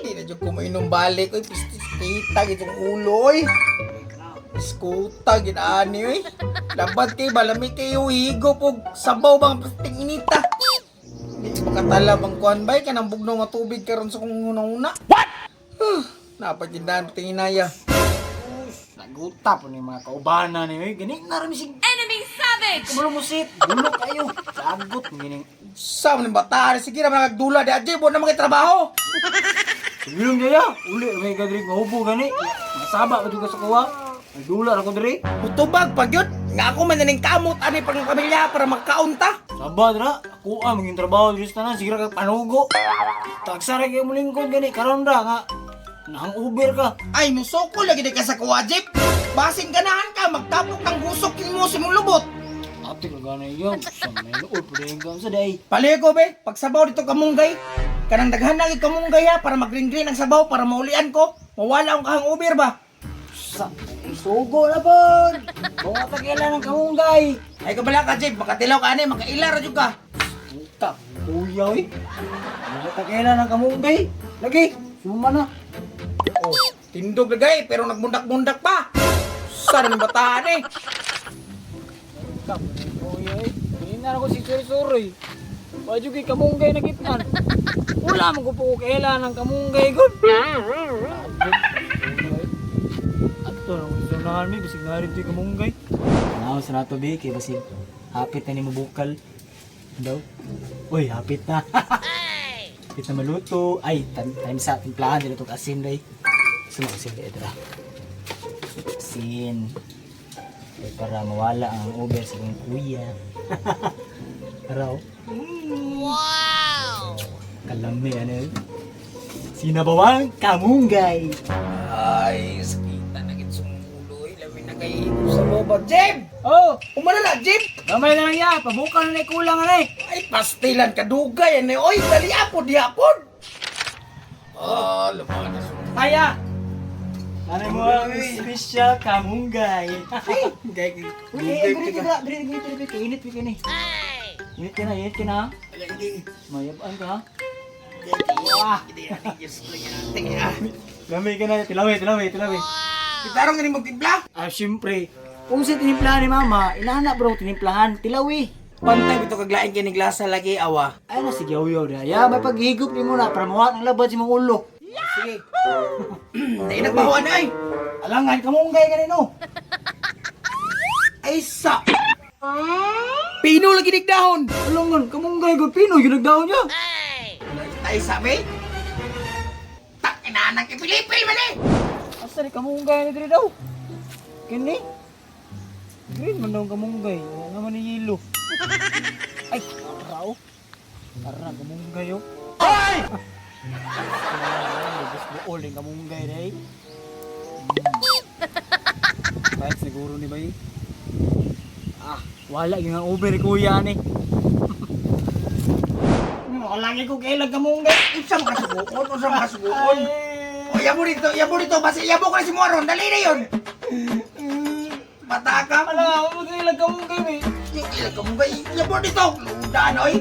Di na jud ko mainom balik oy. Pistis kita gitong ulo oy. Iskuta gid ani oy. Labad kay balami kayo higop og sabaw bang pisting inita. Di ko makatalab ang kuan bay kanang bugnaw nga tubig karon sa kong una-una. What? Napagindahan ting inaya. Naguta po ni mga kaubana ni oy. Gani na ra mi sig Enemy savage! kabalo-musit. Gulo kayo. Sagot gining. Sa man bata sige ra man nagdula di adje bo na mga trabaho. Sige lang jaya. Uli ra may gadri mahubo gani. Masaba pa jud ka sa kuwa. Nagdula ra ko diri. Mutubag pag yun. Nga ako man naning kamot ani pang pamilya para magkaunta. Saba dira. Ako ah maging trabaho diri sa tanan sige ra kag panugo. Tagsa ra kay mo lingkod gani karon ra nga nahang Uber ka. Ay, musoko lagi di ka sa kuwajip. Basin ganahan ka, magtapok ng gusok mo sa mong lubot. Ate ka gana iya. Sa may luod pa rin ka sa day. Paligo be, pagsabaw dito kamunggay. Kanang daghan na gyud kamunggay ha, para mag-green ang sabaw, para maulian ko. Mawala ang kahang uber ba? Sa sugo na pod. Bunga ta kailan ng kamunggay. Ay kabala ka, Jeep, makatilaw ka ani, makaila ra jud ka. Puta, kuya oy. Bunga ta kailan ng kamunggay. Lagi, suma na. Oh, tindog lagay, pero nagbundak-bundak pa. Saan ang bataan eh? Puta, kuya oy. Hinar ko si Suri-Suri. Wadyo kay kamunggay na gitnan. Wala man ko po kailan ng kamunggay gud. Ato nang sunahan mi bisig na rin to'y kamunggay. Naon sa nato bi kay basig hapit na ni mabukal. Daw. Uy, hapit na. Hapit na maluto. Ay, time sa timplahan nila itong asin day. Suma asin day ito. Asin. Ay, para mawala ang over sa kong kuya. Para oh. Wow! Kalami ano eh. Sinabawang kamunggay. Ay, sakita na gid sumulo eh. Labi na kay sa boba. Jeb! Oh, Umana na, Jeb! gamay na lang ya. Pabukal na kulang ano eh. Ay, pastilan kadugay ani oy, dali apod diapod. Ah, laman na sumulo. Kaya! Nanay mo ang special kamunggay. Gay, Uy, eh, diri diri diri diri diri init pi kini. Init ka na, init ka na. Mayabaan ka. Ha? Wah! Lamay ka na, tilawi, tilawi, tilawi. Kitarong ganing magtimpla. Ah, siyempre. Kung sa tinimplahan ni mama, inana bro, tinimplahan, tilawi. Pantay bito kaglain kini glasa lagi awa. Ay na, sige, yaw na. Ya, may paghigop ni mo na para mawa ng labad si mong ulo. Sige. Dai nagbawa na ay. Alangan, kamunggay ka rin, oh. Ay sa. Pino lagi digdahon. Alangan, kamunggay ko, Pino, yun nagdaon niya. Ay sa be. Tak inanang ipilipil man eh. Asa ni kamunggay ni diri daw? Kini? Green man daw ang kamunggay. Wala naman ni yelo. Ay, tara oh. Tara, kamunggay oh. Ay! Lubos buol yung kamunggay day. Kahit siguro ni bay. Ah, wala yung ang Uber ni kuya ni. Wala ko kailan kamunggay. Unsa man kasuguon, unsa man kasuguon. O yabo dito, yabo dito basi yabo ko na si Moron. Dali na yun. Bata ka. Wala, mo kailan kamunggay bay. Yung ilang kamunggay, yabo dito. Ludaan oy.